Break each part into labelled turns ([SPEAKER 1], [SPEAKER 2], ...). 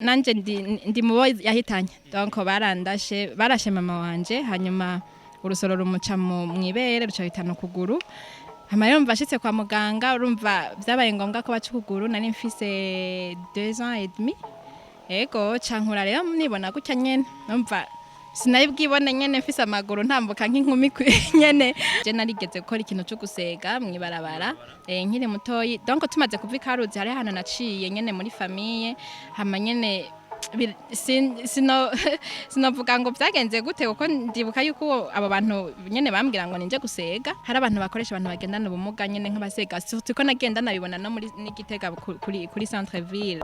[SPEAKER 1] Nanje ndi mubo yahitanye. Donc barandashe, barashe mama wanje, hanyuma urusoro rumuca mu mwibere, ruca bitana ukuguru. Hama rero mva ashitse kwa muganga, urumva vyabaye ngombwa ko baca ukuguru. Nari mfise 2 ans et demi. Ego, cankura rero nibona gutya nyene, numva sinari bwibone nyene mfise amaguru ntambuka nk'inkumi nyene. Je narigeze gukora ikintu co gusega mw'ibarabara, nkiri mutoyi. Donc tumaze kuva ikaruzi, hari ahantu naciye nyene muri famille. Hama nyene sino sinovuga ngo vyagenze gute, kuko ndibuka yuko abo bantu nyene bambwira ngo ninje gusega. Hari abantu bakoresha abantu bagendana ubumuga nyene nk'abasega, surtout ko nagenda nabibona no muri n'Igitega kuri centre ville.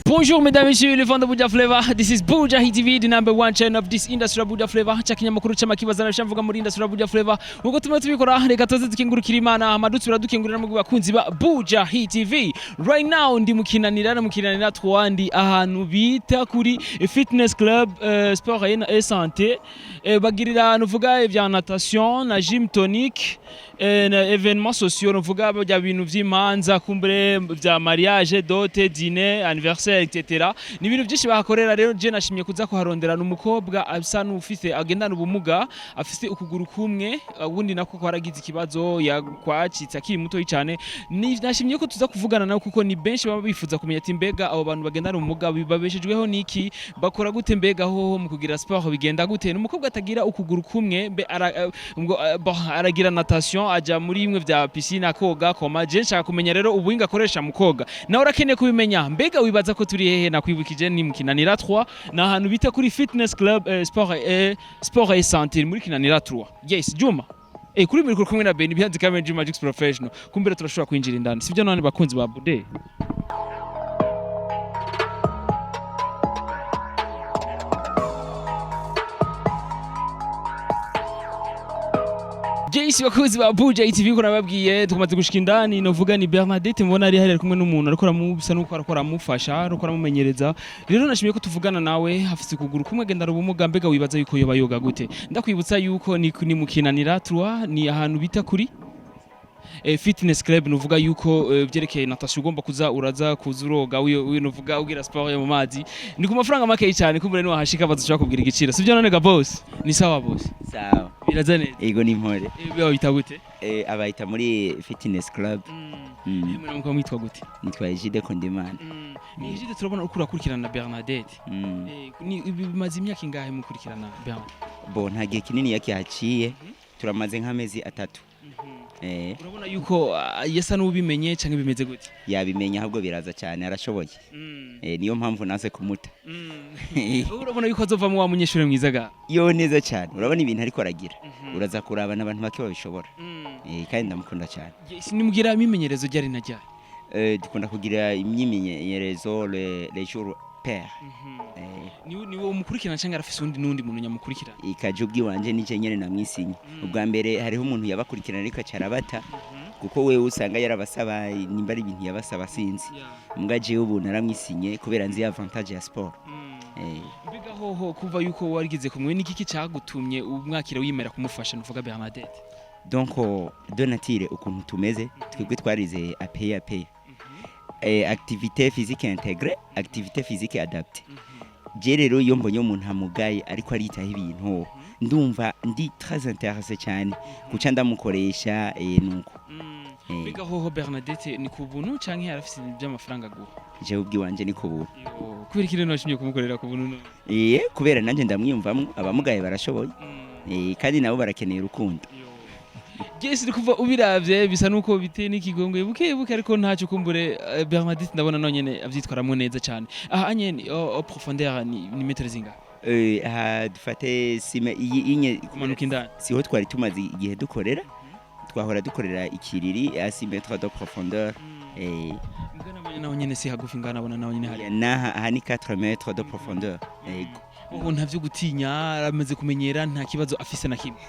[SPEAKER 2] Bonjour mesdames et messieurs, les fans de Buja Flavor. This is Buja Hit TV, the number one channel of this industry of Buja Flavor. Cha kinyamakuru c'amakibazana shamvuga muri industry of Buja Flavor. Nkuko tumwe tubikora, reka tuze dukingurukira Imana, amadutsi biradukingurira mu bakunzi ba Buja Hit TV. Right now ndi mukinanira na mukinanira twandi ahantu bita kuri Fitness Club, Sport et Santé. Bagirira nuvuga ivya natation na gym tonic, na événements sociaux, nuvuga bya bintu vy'imanza, kumbure vya mariage, dot, dîner, anniversaire, etc. Ni ibintu byinshi bahakorera. Rero je nashimye kuza kuharondera n'umukobwa asa n'ufise agendana ubumuga, afise ukuguru kumwe, ubundi nako kwaragize ikibazo, yakwacitse akiri muto cyane. Nashimye ko tuza kuvugana nawe, kuko ni benshi baba bifuza kumenya ati: mbega abo bantu bagendana ubumuga babeshejweho niki? Bakora gute? Mbega hoho mu kugira sport bigenda gute? Ni umukobwa atagira ukuguru kumwe, mbe ngo, bon, aragira natation, aja muri bimwe vya piscine akoga koma. Je nshaka kumenya rero ubuhinga akoresha mu koga, nawe urakeneye kubimenya. Mbega wibaza ko turi hehe? Nakwibukije, ni mu Kinanira 3, ni ahantu bita kuri Fitness Club, sport et santé muri Kinanira 3. Yes, Juma, kuri micro kumwe na Benny behind the camera, Juma Jux Professional. Kumbere turashobora kwinjira indani, sibyo none, bakunzi ba Bude? JC, bakuzi ba Buja TV, ko nababwiye tumaze gushika indani. Novuga ni Bernadette mbona ari hari kumwe n'umuntu ariko aramubisa nuko ariko aramufasha, ariko aramumenyereza. Rero nashimiye ko tuvugana nawe, afise ukuguru kumwe, agenda ubumuga. Mbega wibaza yuko yoba yoga gute? Ndakwibutsa yuko ni mukinanira 3, ni ahantu bita kuri Fitness Club. Nuvuga yuko byerekeye natation, ugomba kuza uraza kuza uroga, uyo nuvuga ugira sport yo mu mazi, ni ku mafaranga make cyane. Kumbure ni wahashika bazoshobora kubwira igiciro, sibyo none ga boss? Ni sawa boss?
[SPEAKER 3] Sawa.
[SPEAKER 2] Biraza neza?
[SPEAKER 3] Ego, ni mpore.
[SPEAKER 2] Biba bita gute?
[SPEAKER 3] Abayita muri Fitness Club.
[SPEAKER 2] Mwe mukaba mwitwa gute?
[SPEAKER 3] Nitwa Egide Kondimana.
[SPEAKER 2] Ni Egide, turabona uko urakurikirana na Bernadette. Ni bimaze imyaka ingahe mukurikirana Bernadette?
[SPEAKER 3] Bo, nta gihe kinini yakihaciye, turamaze nk'amezi 3.
[SPEAKER 2] Urabona yuko yasa n'ubimenye canke bimeze gute?
[SPEAKER 3] Yabimenya, ahubwo biraza cyane, arashoboye. Niyo mpamvu naze kumuta.
[SPEAKER 2] Urabona yuko azovamo wa munyeshuri mwiza ga?
[SPEAKER 3] Yo, neza cyane. Urabona ibintu ariko aragira, uraza kuraba n'abantu bake babishobora. Kandi ndamukunda cyane.
[SPEAKER 2] Yes, nimugira imimenyerezo ryari na ryari?
[SPEAKER 3] Dukunda kugira imyimenyerezo les jours pairs.
[SPEAKER 2] Ni wowe umukurikirana canke arafise undi n'undi muntu nyamukurikirana?
[SPEAKER 3] Ikaje ubwiwanje, nije nyene namwisinye. Ubwa mbere hariho umuntu yabakurikirana, ariko acarabata, kuko wewe usanga yarabasaba, nimba ari ibintu yabasaba sinzi. Mbwa jewe ubu naramwisinye kubera nzi avantage ya sport.
[SPEAKER 2] Mbega hoho kuva yuko warigeze kumwe, ni kiki cagutumye umwakira wiyemera kumufasha, nuvuga Bernadette?
[SPEAKER 3] Donc de nature ukuntu tumeze twebwe, twarize APAP, activité physique intégrée, activité physique adaptée. Je rero iyo mbonye umuntu amugaye ariko aritaho ibintu, ndumva ndi très intéressé cyane guca ndamukoresha, nuko.
[SPEAKER 2] Mbega hoho Bernadette ni ku buntu canke arafise iby'amafaranga aguha?
[SPEAKER 3] Jewe ubwiwanje ni ku buntu.
[SPEAKER 2] Yo, kubera iki rero washimye kumukorera ku buntu none?
[SPEAKER 3] Kubera nanjye ndamwiyumvamo, abamugaye barashoboye, kandi nabo barakeneye urukundo.
[SPEAKER 2] Jesi, kuva ubiravye bisa nuko biteye n'ikigongwe buke buke, ariko ntacyo. Kumbure Bernadette ndabona nonyene avyitwaramwo neza cyane. Aha nyene au profondeur ni metero zingahe?
[SPEAKER 3] Aha dufate sime iyi inye.
[SPEAKER 2] Kumanuka indani.
[SPEAKER 3] Siho twari tumaze igihe dukorera. Twahora dukorera ikiriri à 6 mètres de profondeur.
[SPEAKER 2] Mbwa nabonye naho nyene si hagufi, nganabona naho nyene hari.
[SPEAKER 3] Naha aha ni 4 mètres de profondeur, yego.
[SPEAKER 2] Ubu ntavyo gutinya, aramaze kumenyera, nta kibazo afise na kimwe?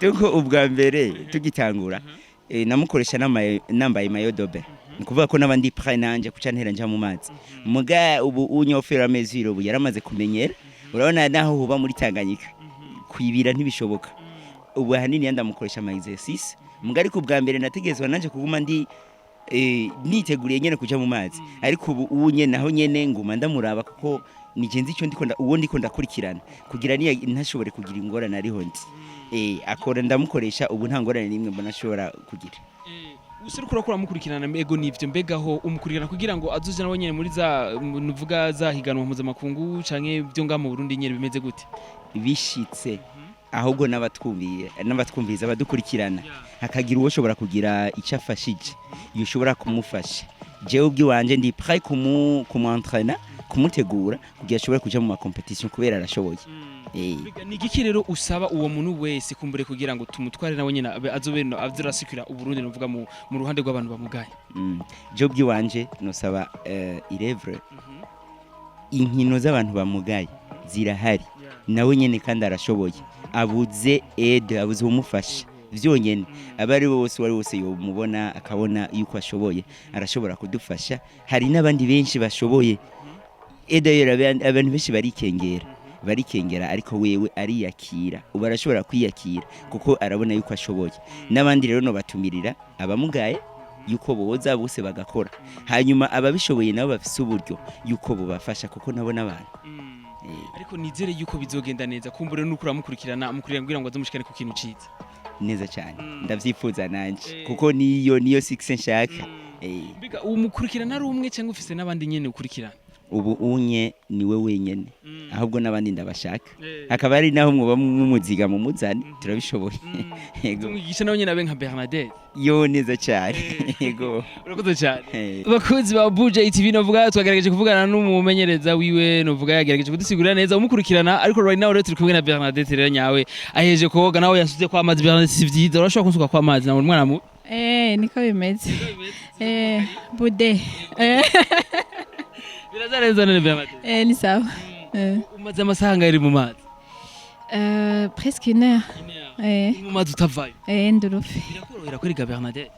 [SPEAKER 3] Donc ubwa mbere tugitangura, namukoresha nambaye maillot de bain, ni kuvuga ko n'abandi prêt nanje kuca ntera nja mu mazi. Muga ubu unyofera mesure, ubu yaramaze kumenyera. Urabona naho huba muri Tanganyika kwibira ntibishoboka. Ubu ahanini ndamukoresha ama exercice. Muga ariko ubwa mbere nategezwa nanje kuguma ndi niteguriye nyene kuja mu mazi. Ariko ubu nyene naho nyene nguma ndamuraba, kuko nije nzi icyo ndiko uwo ndiko ndakurikirana, kugira niya ntashobore kugira ingorane. Ariho ndi akora, ndamukoresha, ubu nta ngorane n'imwe mbona ashobora kugira.
[SPEAKER 2] Useruko urakora mukurikirana, ego nivyo. Mbegaho umukurikirana kugira ngo azoje nawe nyene muri za nuvuga za higanwa mpuzamakungu, canke byo ngaha mu Burundi nyene, bimeze gute?
[SPEAKER 3] Bishitse ahubwo n'abatwumviye, n'abatwumviriza, abadukurikirana, hakagira uwo ushobora kugira icyo afashije, yushobora kumufasha, jewe ubwiwanje ndi prêt kumwentraîna, kumutegura kugira ashobore kuja mu ma compétition, kubera arashoboye.
[SPEAKER 2] Mbega ni igiki rero usaba uwo muntu wese kumbure kugira ngo tumutware nawe nyene azobe azirasikira Uburundi, nuvuga mu ruhande rw'abantu bamugaye?
[SPEAKER 3] Jewe ubwiwanje nosaba, irevre inkino z'abantu bamugaye zirahari, nawe nyene kandi arashoboye, abuze aide, abuze umufasha vyonyene. Aba ari bo bose, uwari wose yomubona akabona yuko ashoboye, arashobora kudufasha. Hari n'abandi benshi bashoboye. Et d'ailleurs abantu benshi barikengera, barikengera, ariko wewe ariyakira. Ubu arashobora kwiyakira kuko arabona yuko ashoboye. N'abandi rero no batumirira abamugaye yuko boza bose bagakora, hanyuma ababishoboye nabo bafise uburyo yuko bubafasha, kuko nabo n'abantu.
[SPEAKER 2] Ariko nizere yuko bizogenda neza, kumbure nuko uramukurikirana, amukurikirana kugira ngo azomushikane ku kintu ciza.
[SPEAKER 3] Neza cyane, ndavyifuza nanje, kuko niyo succès nshaka.
[SPEAKER 2] Mbega umukurikirana ari umwe cyangwa ufise n'abandi nyene ukurikirana?
[SPEAKER 3] Ubu unye niwe wenyene, ahubwo n'abandi ndabashaka. Hakaba hari naho mwoba mumuziga mumuzane, turabishoboye. Yego.
[SPEAKER 2] Tumwigisha nawe nyene abe nka Bernadette.
[SPEAKER 3] Yo, neza cyane, yego.
[SPEAKER 2] Urakoze cyane. Bakunzi ba Buja TV, novuga twagerageje kuvugana n'umumenyereza wiwe, novuga yagerageje kudusigurira neza umukurikirana. Ariko right now rero turi kumwe na Bernadette rero nyawe, aheje koga, nawe yasuze kwa amazi. Bernadette, si vyiza, urashobora kunsuka kwa amazi nawe umwana mu
[SPEAKER 1] Niko bimeze. Bude.
[SPEAKER 2] Biraza neza none, Bernadette?
[SPEAKER 1] Ni sawa.
[SPEAKER 2] Umaze amasaha angahe uri mu mazi?
[SPEAKER 1] Presque une heure.
[SPEAKER 2] Mu mazi utavayo?
[SPEAKER 1] Ndurufi.
[SPEAKER 2] Birakorohera kwiga, Bernadette?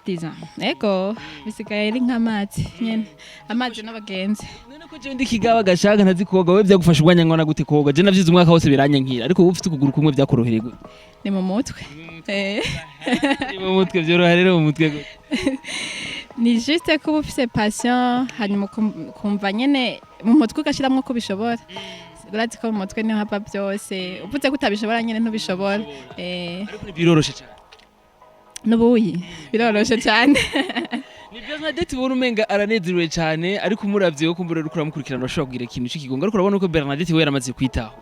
[SPEAKER 1] Disons. Ego, bisigaye ari nk'amazi nyene. Amazi n'abagenzi.
[SPEAKER 2] None ko jewe ndi kigaba gashaka ntazi koga, wewe vyagufasha umwanya ngana gute koga? Je navyize umwaka wose biranyankira, ariko wowe ufite ukuguru kumwe vyakorohereye gute?
[SPEAKER 1] Ni mu mutwe.
[SPEAKER 2] Ni mu mutwe vyoroha rero, mu mutwe gute?
[SPEAKER 1] Ni juste kuba ufise passion, hanyuma ukumva nyene mu mutwe ugashiramwo ko ubishobora. Urazi ko mu mutwe niho hava byose. Uvuze ko utabishobora nyene ntubishobora.
[SPEAKER 2] Ariko ntibiroroshe cyane?
[SPEAKER 1] N'ubuyi biroroshe cyane.
[SPEAKER 2] Ni Bernadette ubona umenga aranezerewe cyane, ariko umuravye wo kumbura uriko uramukurikirana urashobora kugira ikintu c'ikigongo, ariko urabona ko Bernadette we yaramaze kwitaho.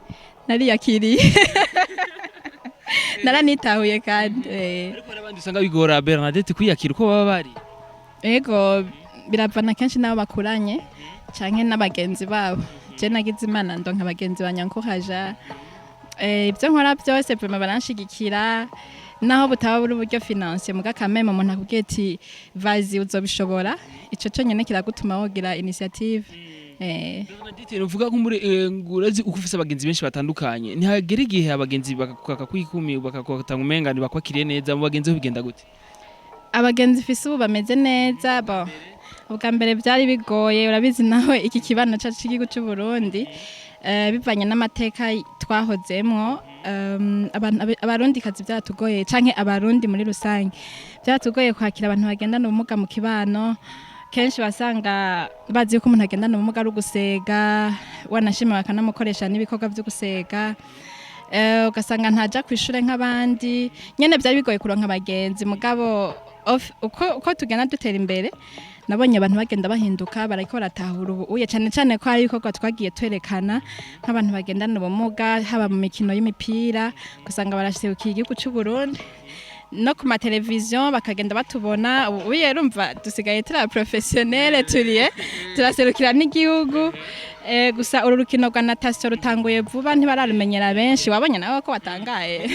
[SPEAKER 1] Nariyakiriye, naranitahuye kandi.
[SPEAKER 2] Ariko hari abandi usanga bigora Bernadette kwiyakira uko baba bari.
[SPEAKER 1] Ego, biravana kenshi n'abo bakuranye canke n'abagenzi babo. Je nagize Imana ndonka abagenzi banyankuhaja. Ibyo nkora byose vraiment baranshigikira, naho butaba buri uburyo financier, muga kameme umuntu akubwiye ati vas-y, uzobishobora, ico conyene kiragutuma wogira initiative.
[SPEAKER 2] Bernadette, uvuga ko muri urazi uko ufise abagenzi benshi batandukanye, ntihagera igihe abagenzi bakakwikumi, bakakwatanga umenga ntibakwakiriye neza? Mu bagenzi ho bigenda gute?
[SPEAKER 1] Abagenzi mfise ubu bameze neza. Bo ubwa mbere byari bigoye, urabizi nawe iki kibano cacu c'igihugu c'u Burundi, bivanye n'amateka twahozemwo, abantu abarundi kazi byatugoye, canke abarundi muri rusange byatugoye kwakira abantu bagendana ubumuga mu kibano. Kenshi wasanga bazi yuko umuntu agendana ubumuga ari ugusega, wanashima bakanamukoresha n'ibikorwa vyo gusega. Ugasanga ntaja kw'ishure nk'abandi nyene. Byari bigoye kuronka abagenzi, mugabo uko tugenda dutera imbere nabonye abantu bagenda bahinduka, bariko baratahura ubu uye, cane cane ko hari ibikorwa twagiye twerekana nk'abantu bagendana ubumuga, haba mu mikino y'imipira, ugasanga barasherukiye igihugu c'u Burundi, no ku mateleviziyo bakagenda batubona. Ubu uye urumva dusigaye turi professionnel, turiye turaserukira n'igihugu. Gusa uru rukino rwa natation rutanguye vuba, ntibararumenyera benshi. Wabonye nawe ko batangaye.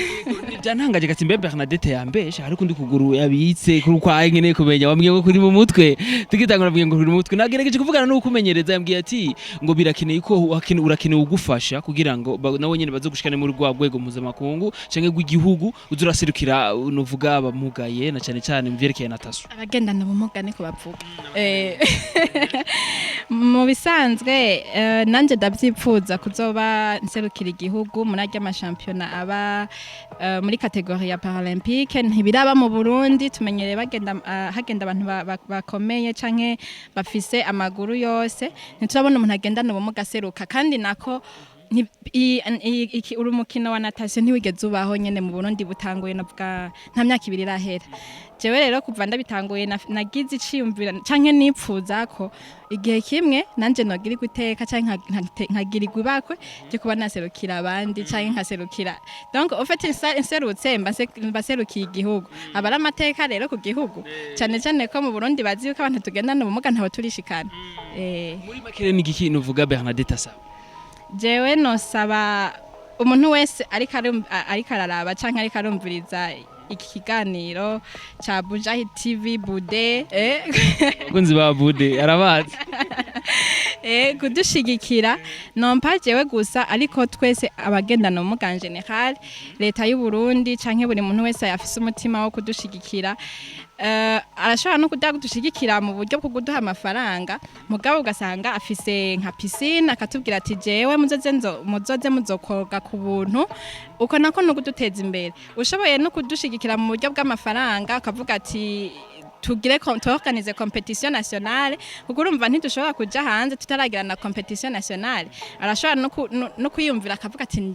[SPEAKER 2] Byantangaje gati mbe Bernadette yambesha, ariko ndi kuguru yabitse kuri kwa nkeneye kumenya. Wambwiye ngo kuri mu mutwe, tugitangura mbwiye ngo kuri mu mutwe. Nagerageje kuvugana n'ukumenyereza, yambwiye ati ngo birakeneye ko urakeneye ugufasha kugira ngo nawe nyene baze gushikane muri rwa rwego mpuzamakungu canke rw'igihugu uzuraserukira, nuvuga abamugaye na cane cane mu vyerekeye natation.
[SPEAKER 1] Abagendana ubumuga niko bavuga. Mu bisanzwe nanje ndavyipfuza kuzoba nserukira igihugu muri arya mashampiyona aba muri catégorie ya paralympique. Ntibiraba mu Burundi, tumenyereye bagenda hagenda abantu bakomeye canke bafise amaguru yose. Ntiturabona umuntu agendana ubumuga aseruka. Kandi nako uru mukino wa natation ntiwigeze ubaho nyene mu Burundi, butanguye novuga nta myaka 2 irahera. Jewe rero kuva ndabitanguye nagize iciyumvira canke nipfuza ko igihe kimwe nanje nogirirwa iteka canke nkagirirwa ibakwe ryo kuba naserukira abandi canke nkaserukira. Donc au fait nserutse mba nserukiye igihugu, aba ari amateka rero ku gihugu, cane cane ko mu Burundi bazi yuko abantu tugendana ubumuga ntaho turishikana.
[SPEAKER 2] Muri make rero ni igiki nuvuga Bernadette asaba?
[SPEAKER 1] Jewe nosaba umuntu wese ariko araraba canke ariko arumviriza iki kiganiro ca Bujahi TV Bude,
[SPEAKER 2] Abakunzi ba Bude arabazi.
[SPEAKER 1] Kudushigikira, non pas jewe gusa, ariko twese abagendana ubumuga en général, leta y'u Burundi canke buri muntu wese afise umutima wo kudushigikira. Arashobora no kudadushigikira mu buryo bwo kuduha amafaranga, mugabo ugasanga afise nka piscine akatubwira ati jewe muzoze muzoze muzokoga ku buntu. Uko nako no kuduteza imbere. Ushoboye no kudushigikira mu buryo bw'amafaranga akavuga ati tugire tuorganize compétition nationale, kuko urumva ntidushobora kuja hanze tutaragira na compétition nationale. Arashobora no kwiyumvira akavuga ati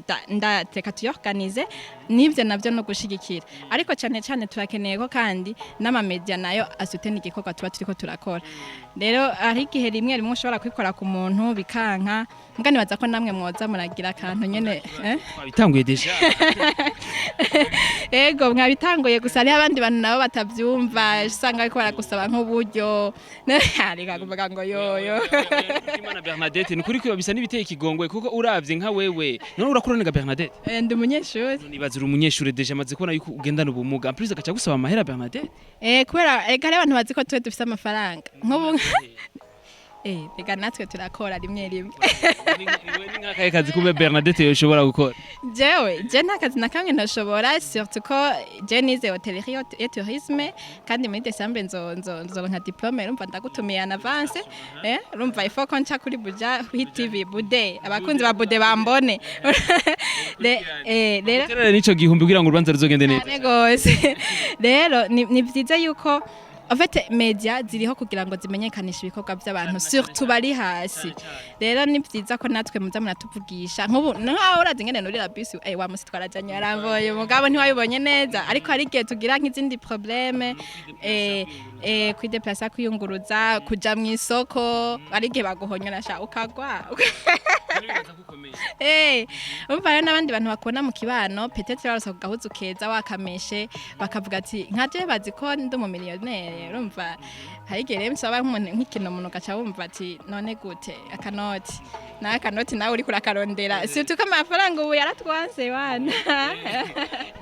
[SPEAKER 1] reka tuyorganize. N'ivyo navyo no gushigikira, ariko cane cane turakeneye ko kandi n'amamedia nayo asutena igikorwa tuba turiko turakora. Rero hari igihe rimwe rimwe ushobora kwikora ku muntu bikanka, mbwa nibaza ko namwe mwoza muragira akantu nyene, eh?
[SPEAKER 2] Twabitanguye déjà.
[SPEAKER 1] Ego, mwabitanguye, gusa hariho abandi bantu nabo batavyumva, usanga bariko baragusaba nk'uburyo, reka kuvuga ngo yoyo.
[SPEAKER 2] Imana Bernadette, ni ukuri ko bisa n'ibiteye ikigongwe, kuko uravye nka wewe none urakuranega Bernadette?
[SPEAKER 1] Ndi umunyeshuri.
[SPEAKER 2] Nibaza uri umunyeshuri déjà, amaze kubona yuko ugendana ubumuga, en plus agaca gusaba amahera Bernadette.
[SPEAKER 1] Kubera ega hariho abantu bazi ko twe dufise amafaranga nk'ubu. Rega natwe turakora rimwe rimwe.
[SPEAKER 2] Ni nk'akahe kazi kumbe Bernadette yoshobora gukora?
[SPEAKER 1] Jewe je nta kazi na kamwe ntashobora, surtout ko je nize hôtellerie et tourisme, kandi muri décembre nzoronka diplôme. Urumva ndagutumiye en avance. Urumva il faut ko nca kuri Buja Hit TV Bude, abakunzi ba Bude bambone. Rero
[SPEAKER 2] Terere nico gihumbi kugira ngo urubanza ruzogende neza.
[SPEAKER 1] Cyane gose. Rero ni vyiza yuko en fait media ziriho kugira ngo zimenyekanishe ibikorwa by'abantu, surtout bari hasi. Rero ni vyiza ko natwe muza muratuvugisha. Nk'ubu nkaho urazi ngene nurira bisi, wa musi twarajanye yaramvoye, mugabo ntiwabibonye neza, ariko hari igihe tugira nk'izindi problème, kwideplasa, kwiyunguruza, kuja mu isoko, hari igihe baguhonyora sha ukagwa. Umva rero n'abandi bantu bakubona mu kibano, peut-être barosa ku gahuzu keza wakameshe, bakavuga ati nka je bazi ko ndi umu millionnaire. Urumva hari igihe rero nsaba nk'umuntu nk'ikintu, umuntu ugaca wumva ati none gute akanoti n'akanoti nawe uriko urakarondera, surtout ko amafaranga ubu yaratwanse wana.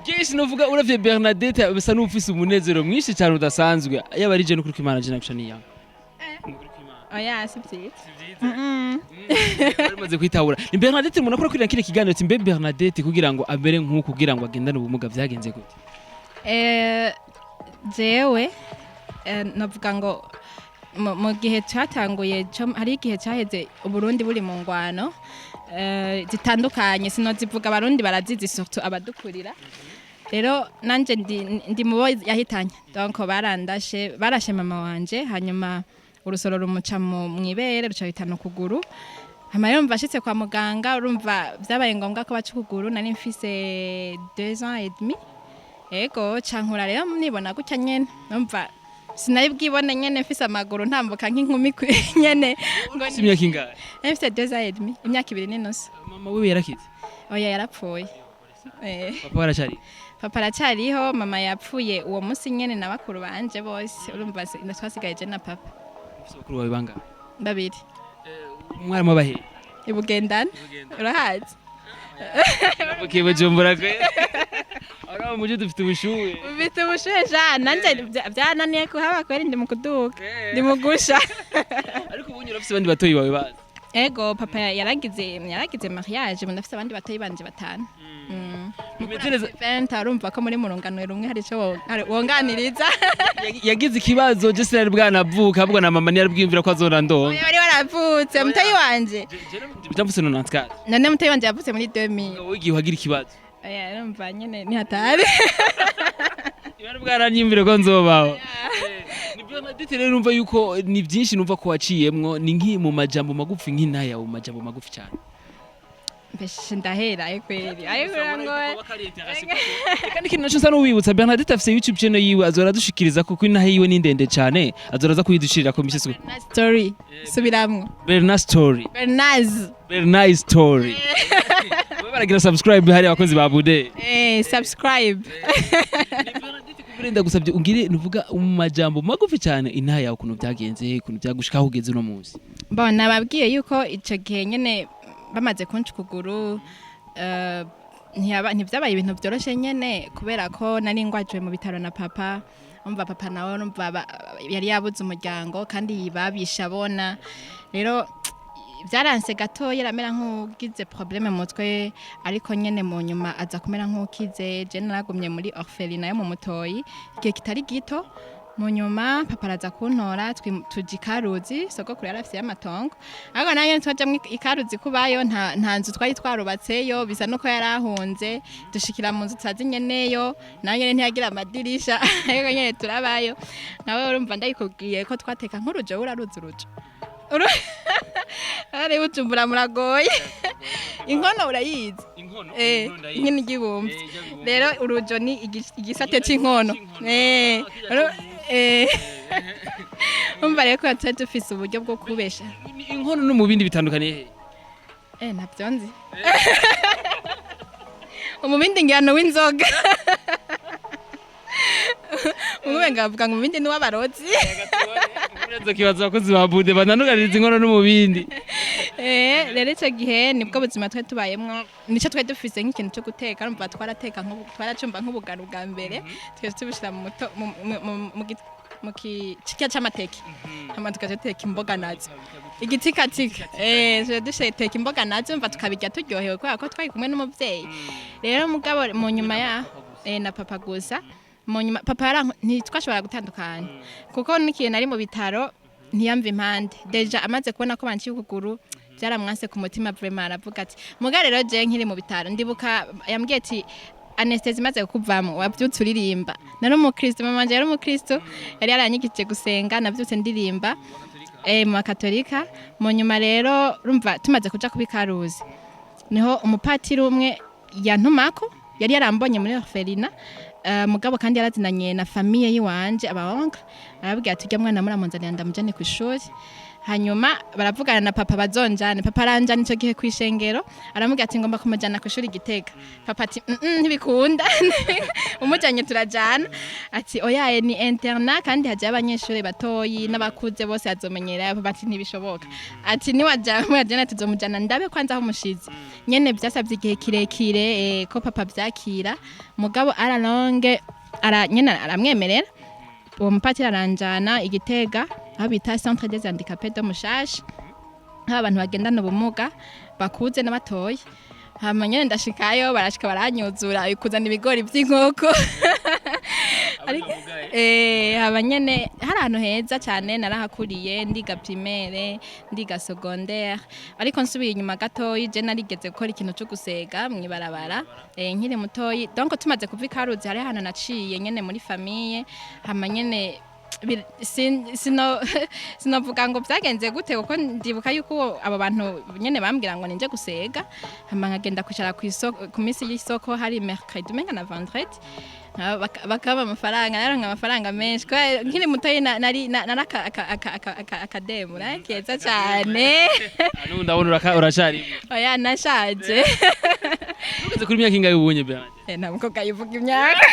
[SPEAKER 2] Byinshi nuvuga, uravye Bernadette bisa n'ufise umunezero mwinshi cyane udasanzwe, yaba ari je n'ukuri kw'Imana je naguca niyanga.
[SPEAKER 1] Oya, si vyiza.
[SPEAKER 2] Bari kwitahura ni Bernadette. Umuntu akora kurira kile kiganiro ati mbe Bernadette kugira ngo abere nk'uku, kugira ngo agendane ubumuga vyagenze gute?
[SPEAKER 1] Jewe navuga ngo mu gihe cyatanguye hari igihe cyaheze Uburundi buri mu ngwano zitandukanye, sinozivuga, Abarundi barazizi, surtout abadukurira. Rero nanje ndi mu bo yahitanye. Donc barandashe, barashe mama wanje, hanyuma urusoro rumuca mw'ibere ruca bitana ukuguru. Hama rero mva ashitse kwa muganga, urumva vyabaye ngombwa ko baca ukuguru. Nari mfise 2 ans et demi. Ego, cankura rero nibona gutya nyene, numva sinari bwibone nyene mfise amaguru ntambuka nk'inkumi nyene ngo
[SPEAKER 2] Ufise imyaka ingahe?
[SPEAKER 1] Nari mfise 2 ans et demi, imyaka 2 n'inusu.
[SPEAKER 2] Mama wiwe yarakize?
[SPEAKER 1] Oya, yarapfuye.
[SPEAKER 2] Papa waracari?
[SPEAKER 1] Papa aracyariho, mama yapfuye uwo munsi nyene na bakuru banje bose. Urumva twasigaye je na papa.
[SPEAKER 2] Ufise bakuru bawe bangahe?
[SPEAKER 1] Babiri.
[SPEAKER 2] Umwarimu abahe?
[SPEAKER 1] Ibugendana urahazi?
[SPEAKER 2] Navukiye Bujumbura kwe. Aho mu mujyi dufite ubushuhe.
[SPEAKER 1] Ufite ubushuhe ja, nanje byananiye kuhaba kweri, ndi mu kuduka, ndi mu gusha.
[SPEAKER 2] Ariko ubu urafise abandi batoyi bawe bazi?
[SPEAKER 1] Ego, papa yaragize mariage, ubu ndafise abandi batoyi banje batanu.
[SPEAKER 2] Bimeze neza.
[SPEAKER 1] Venta, urumva ko muri murungano rumwe hari ico wonganiriza.
[SPEAKER 2] Yagize ikibazo, je sinari bwanavuka, ahubwo na mama ntiyari bwiyumvira ko azora ndonka.
[SPEAKER 1] Oya, wari waravutse mutoyi wanje.
[SPEAKER 2] Byamvutse 94.
[SPEAKER 1] None mutoyi wanje yavutse muri 2000.
[SPEAKER 2] Wowe igihe wagira ikibazo?
[SPEAKER 1] Oya, urumva nyene ni hatari.
[SPEAKER 2] Ntiyari bwaranyiyumvire ko nzobaho. Ni Bernadette rero, numva yuko ni byinshi, numva ko waciyemwo, ni nki mu majambo magufi, nk'intaya mu majambo magufi cyane.
[SPEAKER 1] Mbese ndahera ayo kweri, ayo kugira ngo
[SPEAKER 2] Kandi ikintu naco nsa n'uwibutsa, Bernadette afise YouTube channel yiwe, azora adushikiriza kuko intahe yiwe ni ndende cyane, azora aza kuyidushirira ko misi.
[SPEAKER 1] Bernard story, subiramwo.
[SPEAKER 2] Bernard story.
[SPEAKER 1] Bernaz.
[SPEAKER 2] Bernard story. Babe baragira subscribe hari abakozi ba Bude.
[SPEAKER 1] Subscribe.
[SPEAKER 2] Bernadette, ndagusabye ungire nuvuga mu majambo magufi cyane intahe yawe, ukuntu byagenze, ukuntu byagushika aho ugeze uno munsi.
[SPEAKER 1] Bon, nababwiye yuko ico gihe nyene bamaze kunca ukuguru, ntivyabaye ibintu vyoroshe nyene, kubera ko nari ngwajwe mu bitaro na papa. Umva, papa nawe urumva yari yabuze umuryango kandi babisha abona. Rero byaranse gato, yaramera nk'ugize problème mu mutwe, ariko nyene mu nyuma aza kumera nk'ukize. Je naragumye muri orphelinat yo mu Mutoyi igihe kitari gito. Mu nyuma papa araza kuntora, tuja Ikaruzi. Sogokuru yari afise amatongo, ariko nanjye twajamwo Ikaruzi kubayo, nta nzu twari twarubatseyo, bisa nuko yari ahunze. Dushikira mu nzu tutazi nyeneyo, nayo nyene ntiyagira amadirisha, ariko nyene turabayo. Nawe urumva ndayikubwiye ko twateka nk'urujo. Uraruzi urujo? Ari Bujumbura muragoye. Inkono urayizi?
[SPEAKER 2] Inkono?
[SPEAKER 1] Inkono igibumvye. Rero urujo ni igisate c'inkono. Umva rero ko twari dufise uburyo bwo kubesha.
[SPEAKER 2] Inkono no mu bindi bitandukaniye he?
[SPEAKER 1] Ntabyo nzi. Umubindi ngirano w'inzoga, umwe ngavuga ngo umubindi ni uw'abarozi.
[SPEAKER 2] Uretse kibazo abakozi ba Bude bananugariza inkono no mu bindi.
[SPEAKER 1] Rero icyo gihe nibwo buzima twari tubayemwo, nicyo twari dufise nk'ikintu cyo guteka. Urumva twarateka twaracumba nk'ubugari bwa mbere, twese tubishira mu muto mu kirya c'amateke, hama tugaca duteka imboga nazo igitikatika. Tuca duteka imboga nazo, umva tukabirya turyohewe kubera ko twari kumwe n'umuvyeyi. Rero mugabo mu nyuma ya na papa gusa, mu nyuma papa ntitwashobora gutandukana, kuko n'ikintu nari mu bitaro ntiyamva impande. Déjà amaze kubona ko banciye ukuguru, byaramwanse ku mutima vraiment, aravuga ati muga rero je nkiri mu bitaro, ndibuka yambwiye ati: "Anesthésie imaze kukuvamo wabyutse uririmba." Nari umukristo, mama wanje yari umukristo, yari yaranyigishije gusenga. Navyutse ndirimba mu bakatolika. Mu nyuma rero urumva tumaze kuja kuba Ikaruzi, niho umupatiri umwe yantumako, yari yarambonye muri orphelinat, mugabo kandi yarazinanye na famille yiwanje, aba oncle. Arababwira ati: "Ujya mwana muramunzanira ndamujane ku ishuri." Hanyuma baravugana na papa bazonjane. Papa aranjana ico gihe kw'ishengero, aramubwira ati: "Ngomba kumujana kw'ishuri Gitega." Papa ati: Ntibikunda, umujanye turajana." Ati: "Oyaye, ni internat kandi hajayo abanyeshuri batoyi n'abakuze bose, azomenyera." Papa ati: "Ntibishoboka." Ati: "Niwaja mujana tuzomujana, ndabe kwanza aho mushize." Nyene vyasabye igihe kirekire ko papa vyakira, mugabo araronge ara nyene aramwemerera. Uwo mupatiri aranjana Igitega aho bita Centre des Handicapés de Mushasha, aho abantu bagendana ubumuga bakuze n'abatoyi. Hama nyene ndashikayo, barashika baranyuzura kuzana ibigori vy'inkoko. Ariko haba nyene hari ahantu heza cyane, narahakuriye, ndiga primaire, ndiga secondaire. Ariko nsubiye inyuma gatoyi, je narigeze gukora ikintu cyo gusega mwibarabara nkiri mutoyi. Donc tumaze kuva Ikaruzi, hari ahantu naciye nyene muri famille. Hama nyene sinovuga ngo byagenze gute, kuko ndibuka yuko abo bantu nyene bambwira ngo ninje gusega, hama nkagenda kwicara ku isoko ku minsi y'isoko, hari mercredi umenga na vendredi, bakaba amafaranga. Naronka amafaranga menshi kubera nkiri mutoyi nari nari akademu keza cyane.
[SPEAKER 2] N'ubu ndabona uracari.
[SPEAKER 1] Oya, nashaje.
[SPEAKER 2] Ugeze kuri myaka ingahe ubonye, Bernadette?
[SPEAKER 1] Nta mukobwa yivuga imyaka.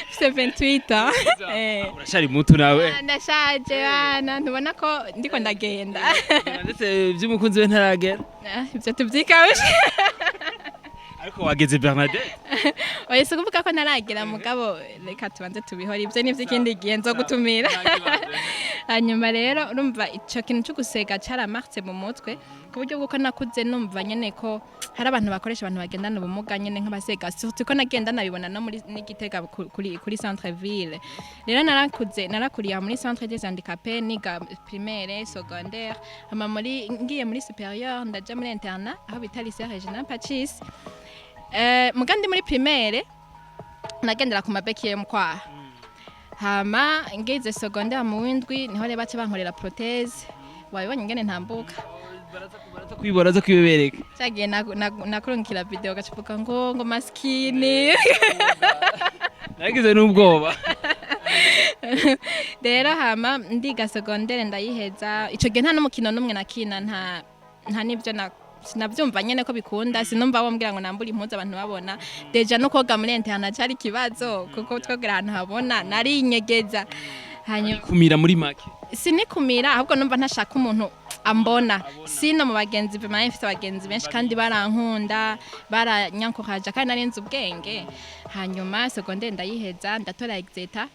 [SPEAKER 1] Mfise Mfise 28 ans.
[SPEAKER 2] Urashari muto nawe.
[SPEAKER 1] Ah, ndashaje bana, ntubona ko ndiko ndagenda?
[SPEAKER 2] Ndetse by'umukunzi we ntaragera.
[SPEAKER 1] Ah, ivyo tuvyikabije.
[SPEAKER 2] Ariko wageze, Bernadette.
[SPEAKER 1] Oya, si ukuvuga ko ntaragera, mugabo reka tubanze tubihore, ibyo ni iby'ikindi gihe nzo gutumira. Hanyuma rero urumva ico kintu cyo gusega caramarse mu mutwe, ku buryo bw'uko nakuze numva nyene ko hari abantu bakoresha abantu bagendana ubumuga nyene nk'abasega, surtout ko nagenda nabibona no muri n'Igitega kuri centre ville. Rero narakuze, narakuriye muri centre des handicapés, niga primaire, secondaire, hama muri ngiye muri supérieur ndaja muri internat aho bita lycée Regina Pacis. Muga ndi muri primaire nagendera ku ma béquilles yo mu kwaha. Hama ngeze secondaire mu windwi niho rero baca bankorera prothèse. Wabibonye ingene ntambuka?
[SPEAKER 2] Baraza kwibora, baraza kwibereka.
[SPEAKER 1] Cagiye nakurungikira video gacuvuga ngo maskini.
[SPEAKER 2] Nagize n'ubwoba.
[SPEAKER 1] Rero hama ndiga secondaire ndayiheza. Ico gihe nta n'umukino n'umwe nakina, nta n'ivyo na sinavyumva nyene ko bikunda. Sinumva wombwira ngo nambure impuzu abantu babona. Déjà no koga muri internat cari ikibazo, kuko twogera ahantu habona narinyegeza. Hanyuma
[SPEAKER 2] Kumira muri make.
[SPEAKER 1] Sinikumira, ahubwo numva ntashaka umuntu ambona. Sino mu bagenzi bimanye, mfite abagenzi benshi kandi barankunda, baranyankoraja, kandi narinzi ubwenge. Hanyuma secondaire ndayiheza, ndatora exeta,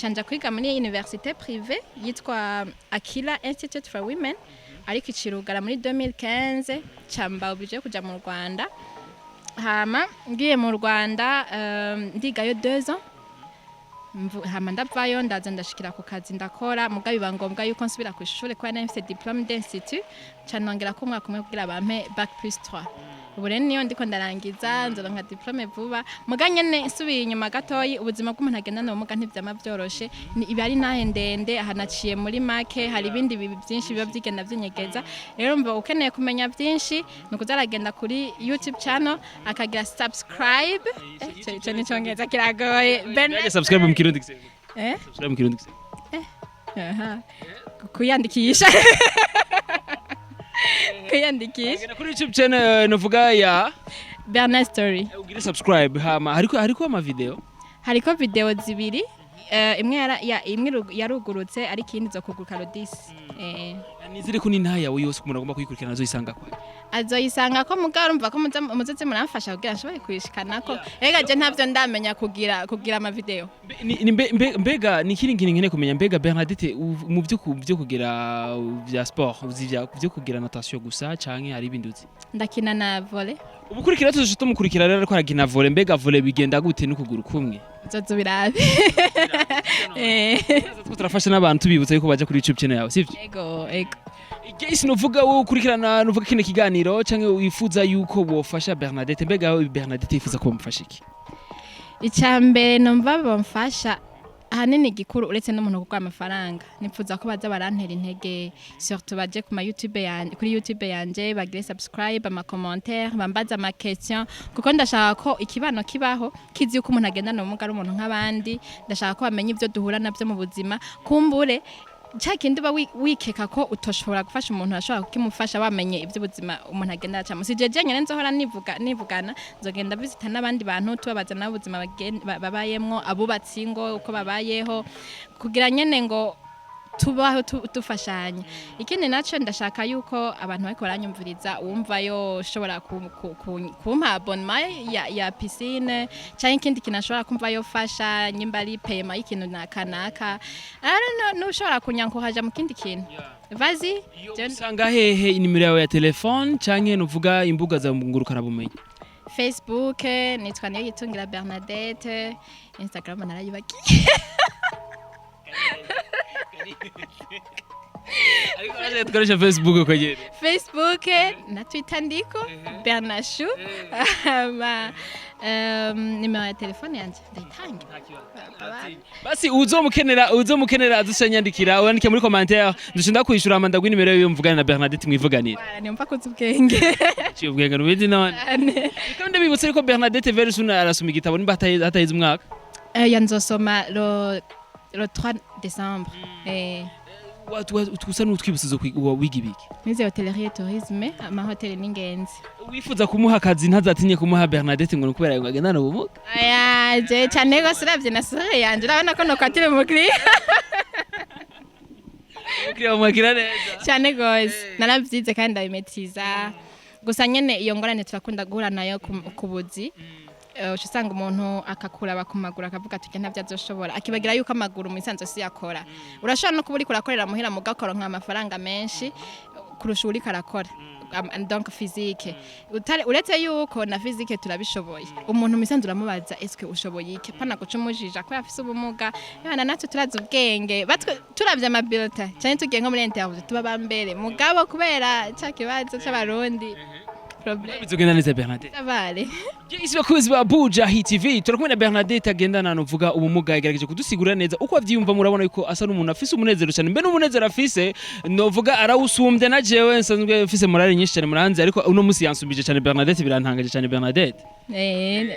[SPEAKER 1] canja kwiga muri université privée yitwa Akila Institute for Women, ariko icirugara muri 2015, camba obligé kuja mu Rwanda. Hama ngiye mu Rwanda, ndigayo 2 ans. Hama ndavayo, ndaza ndashikira ku kazi ndakora, muga biba ngombwa yuko nsubira ku ishure kubera nari mfise diplôme d'institut, ca nongera ko umwaka umwe kugira bampe bac plus 3. Ubu rero niyo ndiko ndarangiza, nzoronka diplôme vuba. Muga nyene nsubiye inyuma gatoyi, ubuzima bw'umuntu agendana ubumuga ntivyama vyoroshe. Iba ari nahe ndende, hanaciye muri make, hari ibindi bibi byinshi biba vyigenda vyinyegeza. Rero mva ukeneye kumenya byinshi ni ukuza aragenda kuri YouTube channel akagira subscribe. Ico ni icongereza kiragoye.
[SPEAKER 2] Mbega subscribe mu Kirundi gisebe?
[SPEAKER 1] Eh?
[SPEAKER 2] Subscribe mu Kirundi gisebe?
[SPEAKER 1] Aha. Kuyandikisha, kuyandikisha.
[SPEAKER 2] Genda kuri YouTube channel, novuga ya
[SPEAKER 1] Bernard Story.
[SPEAKER 2] Ugire subscribe, hama hariko ama video.
[SPEAKER 1] Hariko video zibiri. Imwe imwe yarugurutse, ariko iyindi zo kuguruka rodisi.
[SPEAKER 2] Nizere ko n'intaha yawe yose umuntu agomba kuyikurikirana azoyisanga kwa.
[SPEAKER 1] Azoyisanga ko, mugabo urumva ko muzoze muramfasha kugira nshobore kuyishikanako. Ega je ntavyo ndamenya kugira ama video.
[SPEAKER 2] Mbega ni ikindi kintu nkeneye kumenya. Mbega Bernadette, mu byo kugira vya sport uzi, vya byo kugira natation gusa canke hari ibindi uzi?
[SPEAKER 1] Ndakina na volley.
[SPEAKER 2] Ubukurikira tuzoca tumukurikira rero ariko arakina volley. Mbega volley bigenda gute n'ukuguru kumwe?
[SPEAKER 1] Uzoza ubirabe.
[SPEAKER 2] Two turafasha n'abantu, tubibutsa yuko baja kuri YouTube channel yawe, sivyo?
[SPEAKER 1] Ego.
[SPEAKER 2] Igesi novuga wowe ukurikirana, novuga kino kiganiro canke wifuza yuko wofasha Bernadette, mbega wowe Bernadette yifuza ko bamufasha iki?
[SPEAKER 1] Icya mbere numva bamfasha ahanini gikuru, uretse n'umuntu kuguha amafaranga, nipfuza ko baza barantera intege, surtout baje ku ma YouTube yanje, kuri YouTube yanje bagire subscribe, ama commentaire, bambaze ama question, kuko ndashaka ko ikibano kibaho kizi yuko umuntu agendana ubumuga ari umuntu nk'abandi. Ndashaka ko bamenya ibyo duhura nabyo mu buzima. Kumbure ca kindi uba wikeka ko utoshobora gufasha umuntu, ashobora kukimufasha wamenye iby'ubuzima umuntu agenda acamo. Si jeje nyene nzohora nivuga nivugana, nzogenda visita n'abandi bantu, tubabaza nabo ubuzima babayemwo, abubatsi ingo uko babayeho, kugira nyene ngo tubaho dufashanya. Ikindi naco, ndashaka yuko abantu bariko baranyumviriza, uwumva yoshobora kumpa abonnement ya piscine canke ikindi kintu ashobora kumva yofasha, nyimba ari paiement y'ikintu naka naka, I don't know, n'ushobora kunyankoraja mu kindi kintu, vas-y.
[SPEAKER 2] Usanga hehe inimero yawe ya telefone canke nuvuga imbuga za ngurukana bumenyi?
[SPEAKER 1] Facebook nitwa niyo yitungira Bernadette. Instagram narayibagiye.
[SPEAKER 2] Ariko araje dukoresha Facebook uko nyene.
[SPEAKER 1] Facebook na Twitter ndiko Bernashu. Hama nimero ya telefone yanje ndayitanga.
[SPEAKER 2] Basi uzomukenera azusha nyandikira, wandike muri commentaire, ndushinda kwishura, hama ndaguha inimero yiwe, mvugane na Bernadette mwivuganire.
[SPEAKER 1] Wala, nimva kuzi ubwenge.
[SPEAKER 2] Ciye ubwenge nubizi none.
[SPEAKER 1] Cyane.
[SPEAKER 2] Kandi ndabibutse yuko Bernadette very soon arasoma igitabo, nimba hataheze umwaka.
[SPEAKER 1] Ya, nzosoma le 3 décembre.
[SPEAKER 2] Usa n'utwibutso wiga ibiki?
[SPEAKER 1] Nize hôtellerie et tourisme, amahoteli n'ingenzi.
[SPEAKER 2] Wifuza kumuha akazi, ntazatinye kumuha Bernadette ngo ni kubera ngo agendana ubumuga.
[SPEAKER 1] Aya, je cyane rwose. Uravye na sourire yanje, urabona ko nokwatira umukiriya.
[SPEAKER 2] Umukiriya bamwakira neza.
[SPEAKER 1] Cyane rwose, naravyize kandi ndabimetiza. Gusa nyene iyo ngorane turakunda guhura nayo ku buzi. Uca usanga umuntu akakuraba ku maguru, akavuga ati: "Ujya ntabyo azoshobora," akibagira yuko amaguru mu isanzwe si yakora. Urashobora no kuba uriko urakorera muhira, mugakora nka amafaranga menshi kurusha uriko arakora. Donc physique. Uretse yuko na physique turabishoboye. Umuntu mu isanzwe uramubaza: "Eske ushoboye iki?" Pana guca umujija ko afise ubumuga. Yana natwe turazi ubwenge. Batwe turavye ama bulletins cyane, tugiye nko muri interview, tuba bambere, mugabo kubera ca kibazo c'abarundi, problème.
[SPEAKER 2] Bizogenda neza, Bernadette.
[SPEAKER 1] Savare.
[SPEAKER 2] Isi bakuzi ba Buja Hit TV, turakumwe na Bernadette agendana nuvuga ubumuga. Yagerageje kudusigurira neza uko avyiyumva. Murabona yuko asa n'umuntu afise umunezero cyane, mbe n'umunezero afise novuga arawusumbye na jewe nsanzwe mfise morale nyinshi cyane muranzi, ariko uno musi yansumbije cyane Bernadette. Birantangaje cyane, Bernadette.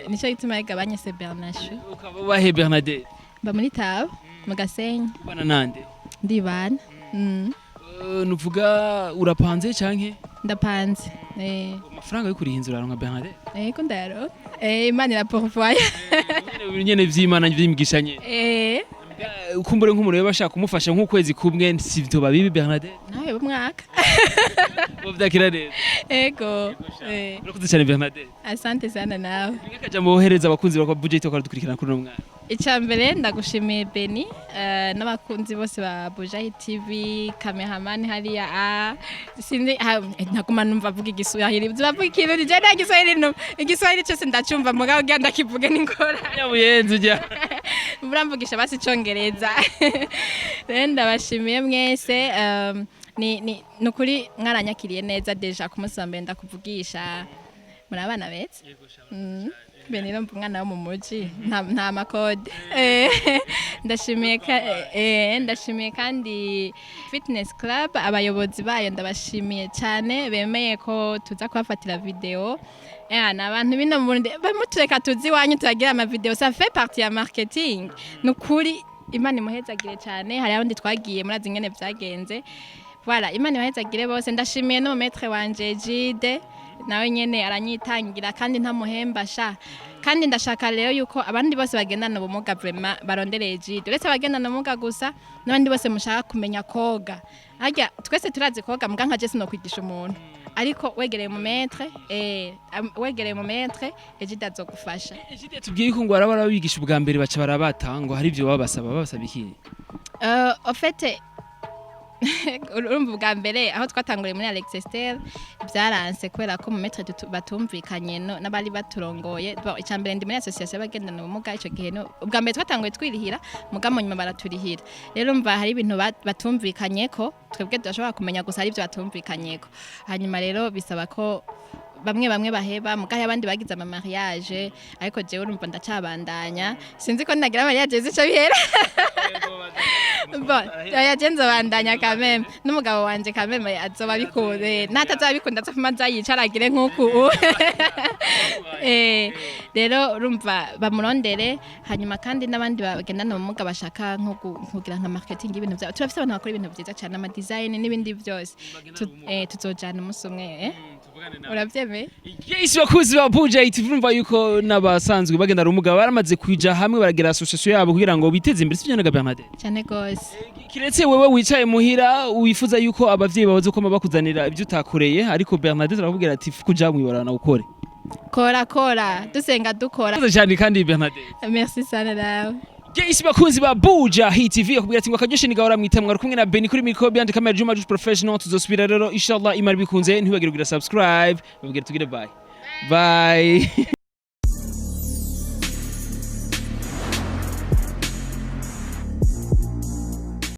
[SPEAKER 1] Nico gituma yagabanye se Bernashu.
[SPEAKER 2] Ukaba ubahe, Bernadette?
[SPEAKER 1] Mba muri Taba mu Gasenyi.
[SPEAKER 2] Ubana nande?
[SPEAKER 1] Ndibana.
[SPEAKER 2] Nuvuga urapanze canke?
[SPEAKER 1] Ndapanze.
[SPEAKER 2] Amafaranga yo kuriha inzu uraronka, Bernadette?
[SPEAKER 1] Ego, ndayaronka. Imana irapourvoya.
[SPEAKER 2] Nyene nyene vy'Imana, vy'imigisha nyene. Kumbure nk'umuntu yoba ashaka kumufasha nk'ukwezi kumwe, si vyoba bibi, Bernadette?
[SPEAKER 1] Nawe bumwaka.
[SPEAKER 2] Bovyakira neza.
[SPEAKER 1] Ego.
[SPEAKER 2] Urakoze cyane, Bernadette.
[SPEAKER 1] Asante sana nawe.
[SPEAKER 2] Akajambo wohereza abakunzi ba Buja Hit dukurikirana kuri uno mwanya?
[SPEAKER 1] Icya mbere, ndagushimiye Beni, n'abakunzi bose ba Bujahi TV, cameraman hariya, sinzi ntaguma numva avuga igiswahili, bavuga ikintu je nta giswahili numva. Igiswahili cyose ndacumva, mugabo kugira ndakivuge n'ingorane.
[SPEAKER 2] Nyabuyenzi ujya.
[SPEAKER 1] Muramvugisha basi icongereza. Rero ndabashimiye mwese. Ni nukuri mwaranyakiriye neza déjà ku munsi wa mbere ndakuvugisha. Muri abana beza. Beni urumva umwana wo mu muji nta makode. Ndashimiye kandi fitness club, abayobozi bayo ndabashimiye cyane, bemeye ko tuza kubafatira video. Ni abantu bino mu Burundi bamutureka tuzi iwanyu turagira ama video, ça fait partie ya marketing. Nukuri Imana imuhezagire cyane. Hari abandi twagiye murazi ingene vyagenze. Voilà, Imana ibahezagire bose. Ndashimiye n'umu maître wanje Jide, nawe nyene aranyitangira kandi ntamuhemba sha. Kandi ndashaka rero yuko abandi bose bagendana ubumuga vraiment barondereye Jide. Uretse abagendana ubumuga gusa, n'abandi bose mushaka kumenya koga. Harya twese turazi koga, muga nka je sinokwigisha umuntu, ariko wegereye mu maître, wegereye mu maître Ejide, azogufasha.
[SPEAKER 2] Ejide tubwiye yuko ngo araba arabigisha ubwa mbere baca barabata, ngo hari ibyo babasaba. Babasaba iki?
[SPEAKER 1] Au fait, urumva ubwa mbere aho twatanguriye muri Alexester byaranse kubera ko mu maître batumvikanye n'abari baturongoye. Bon, icya mbere ndi muri association y'abagendana ubumuga. Ico gihe ubwa mbere twatanguye twirihira, muga mu nyuma baraturihira. Rero umva hari ibintu batumvikanye ko twebwe tudashobora kumenya, gusa hari ibyo batumvikanye ko. Hanyuma rero bisaba ko bamwe bamwe baheba, mugahe abandi bagize ama mariage. Ariko jewe urumva ndacabandanya, sinzi ko nagira mariage zico bihera. Bon, oya, je nzobandanya quand même, n'umugabo wanje quand même azoba bikunze, n'atazoba bikunda azofuma aza yicaragire nk'uku. Rero urumva bamurondere. Hanyuma kandi n'abandi bagendana ubumuga bashaka nko kugira nka marketing y'ibintu byabo, turafise abantu bakora ibintu byiza cyane, ama design n'ibindi byose. Tuzojana umunsi umwe, eh? Uravyemeye?
[SPEAKER 2] Yes, bakuzi ba Buja TV, urumva yuko n'abasanzwe bagenda ubumuga baramaze kuja hamwe, baragira association yabo kugira ngo biteze imbere, sivyo naga, Bernadette?
[SPEAKER 1] Cyane gose.
[SPEAKER 2] Kiretse wewe wicaye muhira wifuza yuko abavyeyi bawe ko bakuzanira ibyo utakoreye, ariko Bernadette arakubwira ati: "Kuja mwibarana ukore."
[SPEAKER 1] Kora kora, dusenga dukora.
[SPEAKER 2] Murakoze cyane kandi, Bernadette.
[SPEAKER 1] Merci sana nawe.
[SPEAKER 2] Yes, bakunzi ba Buja Hit TV, akubwira ati ngo akaryoshe ni gahora mwitemwa. Ari kumwe na Benny kuri micro, behind camera Juma Juice Professional. Tuzosubira rero inshallah Imana bikunze. Ntibagire kugira subscribe, babwire tugire bye bye.